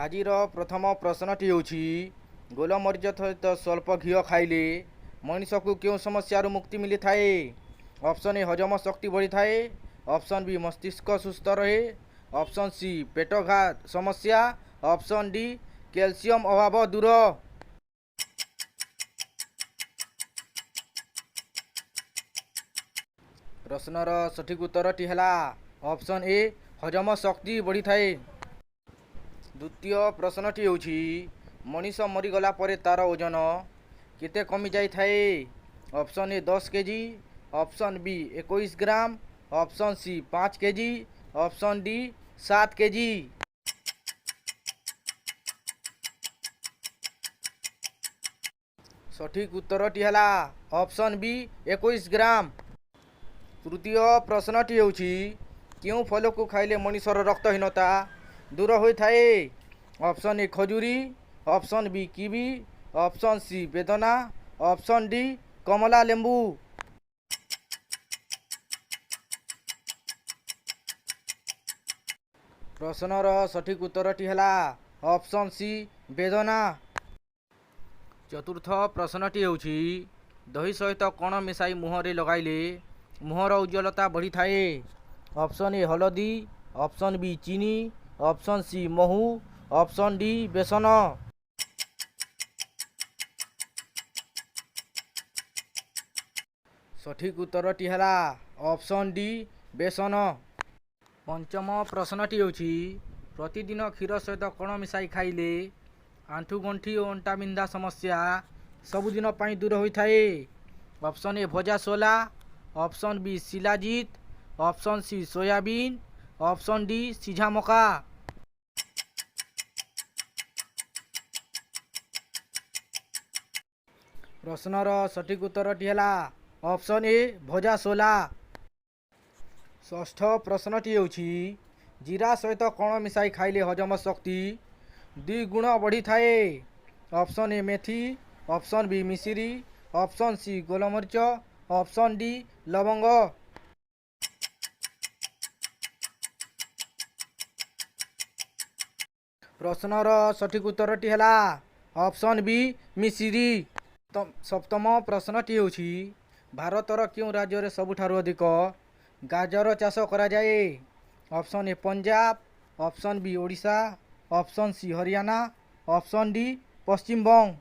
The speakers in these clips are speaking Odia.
ଆଜିର ପ୍ରଥମ ପ୍ରଶ୍ନଟି ହେଉଛି, ଗୋଲମରିଚ ସହିତ ସ୍ୱଳ୍ପ ଘିଅ ଖାଇଲେ ମଣିଷକୁ କେଉଁ ସମସ୍ୟାରୁ ମୁକ୍ତି ମିଳିଥାଏ? ଅପସନ୍ ଏ, ହଜମ ଶକ୍ତି ବଢ଼ିଥାଏ। ଅପସନ୍ ବି, ମସ୍ତିଷ୍କ ସୁସ୍ଥ ରହେ। ଅପସନ୍ ସି, ପେଟ ଘା ସମସ୍ୟା। ଅପସନ୍ ଡି, କ୍ୟାଲସିୟମ ଅଭାବ ଦୂର। ପ୍ରଶ୍ନର ସଠିକ୍ ଉତ୍ତରଟି ହେଲା ଅପସନ୍ ଏ, ହଜମ ଶକ୍ତି ବଢ଼ିଥାଏ। ଦ୍ୱିତୀୟ ପ୍ରଶ୍ନଟି ହେଉଛି, ମଣିଷ ମରିଗଲା ପରେ ତାର ଓଜନ କେତେ କମି ଯାଇଥାଏ? Option A, 10 KG. Option B, 21 gram. Option C, 5 KG. Option D, 7 KG. ସଠିକ୍ ଉତ୍ତରଟି ହେଲା ଅପସନ୍ ବି, 21 ଗ୍ରାମ। ତୃତୀୟ ପ୍ରଶ୍ନଟି ହେଉଛି, କେଉଁ ଫଳକୁ ଖାଇଲେ ମଣିଷର ରକ୍ତହୀନତା ଦୂର ହୋଇଥାଏ? ଅପସନ୍ ଏ, ଖଜୁରୀ। Option B, kiwi. Option C, ବେଦନା। ଅପସନ୍ ଡି, କମଳା ଲେମ୍ବୁ। ପ୍ରଶ୍ନର ସଠିକ୍ ଉତ୍ତରଟି ହେଲା ଅପସନ୍ ସି, ବେଦନା। ଚତୁର୍ଥ ପ୍ରଶ୍ନଟି ହେଉଛି, ଦହି ସହିତ କ'ଣ ମିଶାଇ ମୁହଁରେ ଲଗାଇଲେ ମୁହଁର ଉଜ୍ଜ୍ୱଳତା ବଢ଼ିଥାଏ? ଅପସନ୍ ଏ, ହଳଦୀ। ଅପସନ୍ ବି, ଚିନି। ଅପସନ୍ ସି, ମହୁ। ଅପସନ୍ ଡି, ବେସନ। ସଠିକ୍ ଉତ୍ତରଟି ହେଲା ଅପସନ୍ ଡି, ବେସନ। ପଞ୍ଚମ ପ୍ରଶ୍ନଟି ହେଉଛି, ପ୍ରତିଦିନ କ୍ଷୀର ସହିତ କ'ଣ ମିଶାଇ ଖାଇଲେ ଆଣ୍ଠୁ ଗଣ୍ଠି ଓ ଅଣ୍ଟା ବିନ୍ଧା ସମସ୍ୟା ସବୁଦିନ ପାଇଁ ଦୂର ହୋଇଥାଏ? ଅପସନ୍ ଏ, ଭଜା ସୋଲା। Option B, shilajit. Option C, soybean. Option D, ସିଝା ମକା। ପ୍ରଶ୍ନର ସଠିକ୍ ଉତ୍ତରଟି ହେଲା ଅପସନ୍ ଏ, ଭଜା ସୋଲା। ଷଷ୍ଠ ପ୍ରଶ୍ନଟି ହେଉଛି, ଜିରା ସହିତ କ'ଣ ମିଶାଇ ଖାଇଲେ ହଜମ ଶକ୍ତି ଦ୍ୱିଗୁଣ ବଢ଼ିଥାଏ? ଅପସନ୍ ଏ, ମେଥି। ଅପସନ୍ ବି, ମିଶିରି। ଅପସନ୍ ସି, ଗୋଲମରିଚ। ଅପସନ୍ ଡି, ଲବଙ୍ଗ। ପ୍ରଶ୍ନର ସଠିକ୍ ଉତ୍ତରଟି ହେଲା ଅପସନ୍ ବି, ମିଶିରି। ସପ୍ତମ ପ୍ରଶ୍ନଟି ହେଉଛି, ଭାରତର କେଉଁ ରାଜ୍ୟରେ ସବୁଠାରୁ ଅଧିକ ଗାଜର ଚାଷ କରାଯାଏ? Option A, Punjab. Option B, Odisha. Option C, Haryana. Option D, Paschimbanga.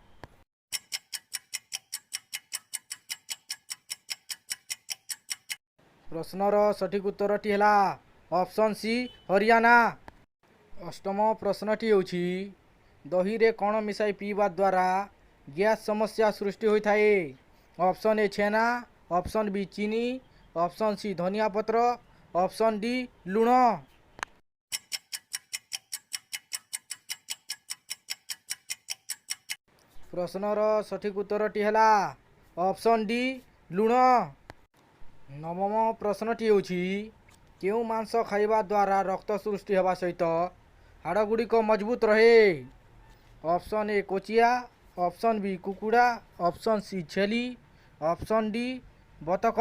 ପ୍ରଶ୍ନର ସଠିକ୍ ଉତ୍ତରଟି ହେଲା ଅପସନ୍ ସି, ହରିୟାଣା। ଅଷ୍ଟମ ପ୍ରଶ୍ନଟି ହେଉଛି, ଦହିରେ କ'ଣ ମିଶାଇ ପିଇବା ଦ୍ୱାରା ଗ୍ୟାସ୍ ସମସ୍ୟା ସୃଷ୍ଟି ହୋଇଥାଏ? Option A, chhena. Option B, ଚିନି। ଅପସନ୍ ସି, ଧନିଆ ପତ୍ର। ଅପସନ୍ ଡି, ଲୁଣ। ପ୍ରଶ୍ନର ସଠିକ୍ ଉତ୍ତରଟି ହେଲା ଅପସନ୍ ଡି, ଲୁଣ। ନବମ ପ୍ରଶ୍ନଟି ହେଉଛି, କେଉଁ ମାଂସ ଖାଇବା ଦ୍ୱାରା ରକ୍ତ ସୃଷ୍ଟି ହେବା ସହିତ ହାଡ଼ଗୁଡ଼ିକ ମଜବୁତ ରହେ? Option A, କୋଚିଆ। ଅପସନ୍ ବି, କୁକୁଡ଼ା। ଅପସନ୍ ସି, ଛେଳି। ଅପସନ୍ ଡି, ବତକ।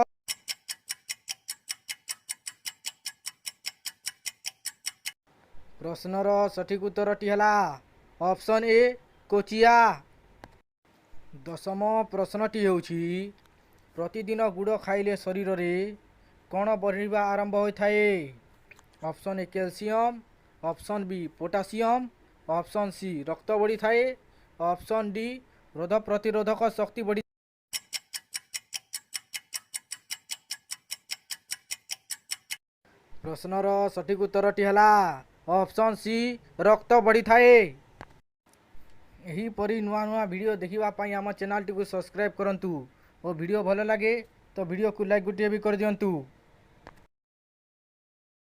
ପ୍ରଶ୍ନର ସଠିକ୍ ଉତ୍ତରଟି ହେଲା ଅପସନ୍ ଏ, କୋଚିଆ। ଦଶମ ପ୍ରଶ୍ନଟି ହେଉଛି, ପ୍ରତିଦିନ ଗୁଡ଼ ଖାଇଲେ ଶରୀରରେ କ'ଣ ବଢ଼ିବା ଆରମ୍ଭ ହୋଇଥାଏ? Option A, calcium. Option B, potassium. Option C, ରକ୍ତ ବଢ଼ିଥାଏ। ଅପସନ୍ ଡି, ରୋଗ ପ୍ରତିରୋଧକ ଶକ୍ତି ବଢ଼ି। ପ୍ରଶ୍ନର ସଠିକ୍ ଉତ୍ତରଟି ହେଲା ଅପସନ୍ ସି, ରକ୍ତ ବଢ଼ିଥାଏ। ଏହିପରି ନୂଆ ନୂଆ ଭିଡ଼ିଓ ଦେଖିବା ପାଇଁ ଆମ ଚ୍ୟାନେଲଟିକୁ ସବସ୍କ୍ରାଇବ୍ କରନ୍ତୁ ଓ ଭିଡ଼ିଓ ଭଲ ଲାଗେ ତ ଭିଡ଼ିଓକୁ ଲାଇକ୍ ଗୋଟିଏ ବି କରିଦିଅନ୍ତୁ।